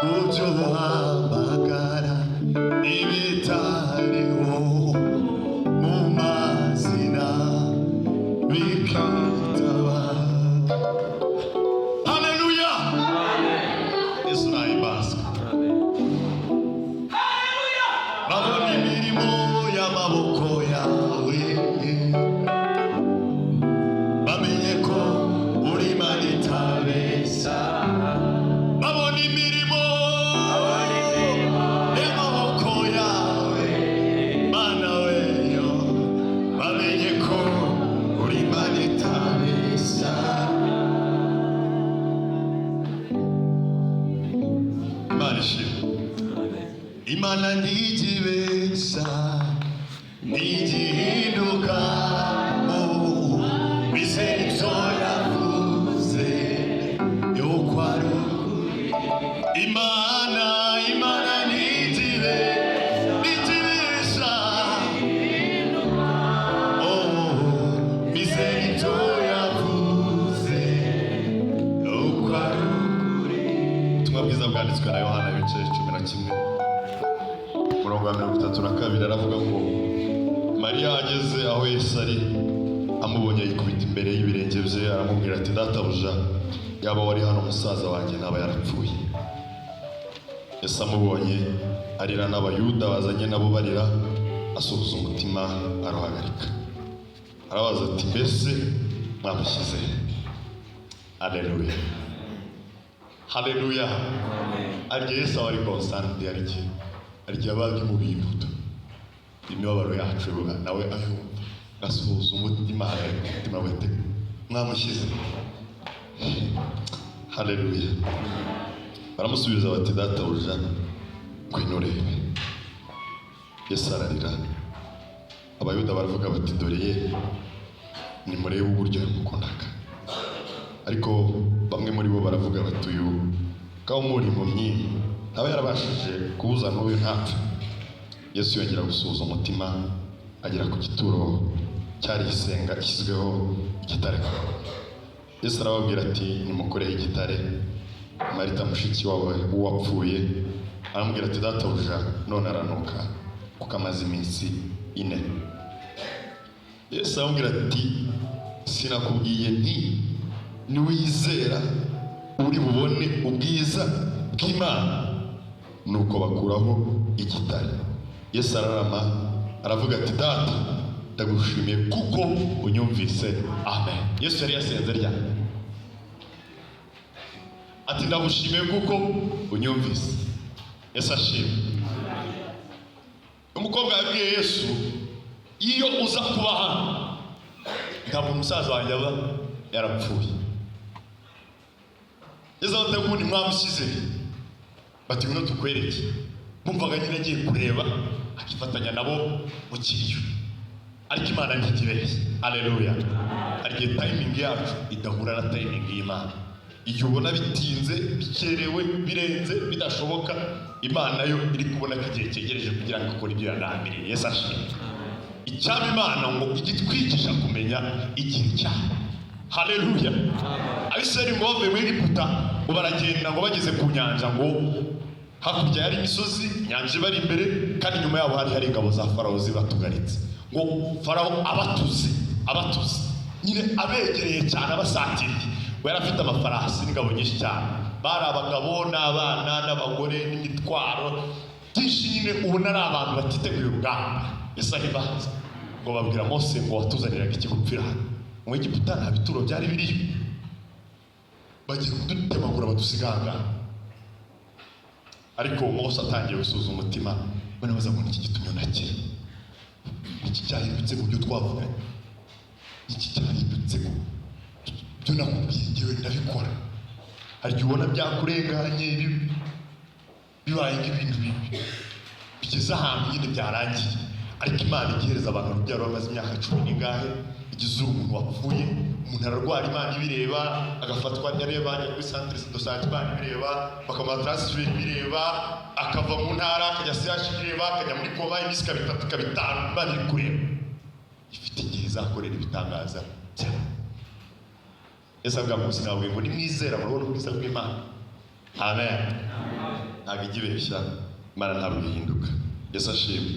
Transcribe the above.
Kubyo uhamagara ibitariho mu mazina bikitaba. Haleluya! Yesu nahimbazwe. Babona imirimo y'amaboko yawe, bamenye ko uri Imana itabeshya. Babona imirimo y'amaboko yawe, Mana weyo, bamenye ko uri Imana itabeshya. Imana ishimwe. Imana ntigibeshya, ntigihinduka. Bizera ibyo yavuze yuko ari ukuri. Imana, Imana ntigibeshya. Oh, bizera ibyo yavuze yuko ari ukuri. Ubutumwa bwiza bwanditswe na Yohana, ibice 11, umurongo wa 32, aravuga ngo: Mariya ageze aho Yesu ari, amubonye yikubita imbere y'ibirenge bye, aramubwira ati: "Databuja, yaba wari hano, musaza wanjye ntaba yarapfuye." Yesu amubonye arira, n'Abayuda bazanye nabo barira, asuhuza umutima aruhagarika, arabaza ati: "Mbese mwamushyize he?" Aleluya, haleluya! Arya Yesu aba ari concerned. Hari igihe, hari igihe aba ari mu bintu, imibabaro yacu nawe ayumva, agasuhuza umutima, ahagarika umutima we ati: "Mwamushyize?" Haleluya! Baramusubiza bati: "Databuja, ngwino urebe." Yesu ararira. Abayuda baravuga bati: "Dore ye, nimurebe uburyo yamukundaga." Ariko bamwe muri bo baravuga bati: "Uyu kawumura impumyi ntaba yarabashije kubuza n'uyu ntapfe?" Yesu yongera gusuhuza umutima, agera ku gituro cyari isenga ishyizweho igitare. Yesu arababwira ati: "Nimukureho igitare." Marita, mushiki wawe w'uwapfuye, aramubwira ati: "Databuja, none aranuka kuko amaze iminsi 4." Yesu aramubwira ati: "Sinakubwiye nti niwizera uri bubone ubwiza bw'Imana?" Nuko bakuraho igitare. Yesu ararama, aravuga ati: "Data, ndagushimiye kuko unyumvise." Amen. Yesu yari yasenze ryari? Ati: "Ndagushimiye kuko unyumvise." Yesu ashimwe. Umukobwa yabwiye Yesu: "Iyo uza kuba hano, ntabwo umusaza wanjye aba yarapfuye." Yesu ati: "Ubundi mwamushyize?" Bati: "Ngwino tukwereke." Bumvaga nyine agiye kureba, akifatanya nabo mu kiriyo. Ariko Imana ntikibeshye. Aleluya! Hari igihe timing yacu idahura na timing y'Imana. Igihe ubona bitinze, bikerewe, birenze, bidashoboka, Imana yo iri kubona ko igihe cyegereje kugira ngo ikore ibyo yagambiriye. Yesu ashimwe. Icyaba Imana ngo ijye itwigisha kumenya igihe cyayo. Haleluya! Abisirayeli ngo bavuye muri Egiputa, ngo baragenda, ngo bageze ku nyanja, ngo hakurya yari imisozi, inyanja ibari imbere, kandi inyuma yabo hari ingabo za Farawo zibatugaritse. Ngo Farawo abatuze, abatuze nyine, abegereye cyane, abasatiriye. Ngo yari afite amafarasi n'ingabo nyinshi cyane. Bari abagabo n'abana n'abagore n'imitwaro byinshi nyine, ubona ari abantu batiteguye urugamba. Isaha ibanza ngo babwira Mose ngo: "Watuzaniraga iki gupfira hano mu Egiputa? Nta bituro byari biriyo? Bagiye kudutemagura badusiganga." Ariko Mose atangiye gusuhuza umutima, banabaza ngo: "Niki gitumye unakira? Niki cyahindutse mu byo twavuganye? Niki cyahindutse mu byo nakubwiye? Ngewe ndabikora." Hari igihe ubona byakurenganye, bibaye nk'ibintu bibi bigeze ahantu nyine byarangiye, ariko Imana igihereza abantu urubyaro bamaze imyaka cumi n'ingahe. Igize umuntu wapfuye, umuntu ararwara, Imana ibireba, agafatwa areba, ajya kuri centre de santé, Imana ibireba, bakamuha transfert ibireba, akava mu ntara akajya CH ibireba, akajya muri coma iminsi ikaba itatu, ikaba itanu, Imana iri kureba. Ifite igihe izakorera ibitangaza byayo. Yesu avuga ngo: "Sinababwiye ngo nimwizera murabona ubwiza bw'Imana?" Amen. Ntabwo ijya ibeshya, Imana ntabwo ihinduka. Yesu ashimwe.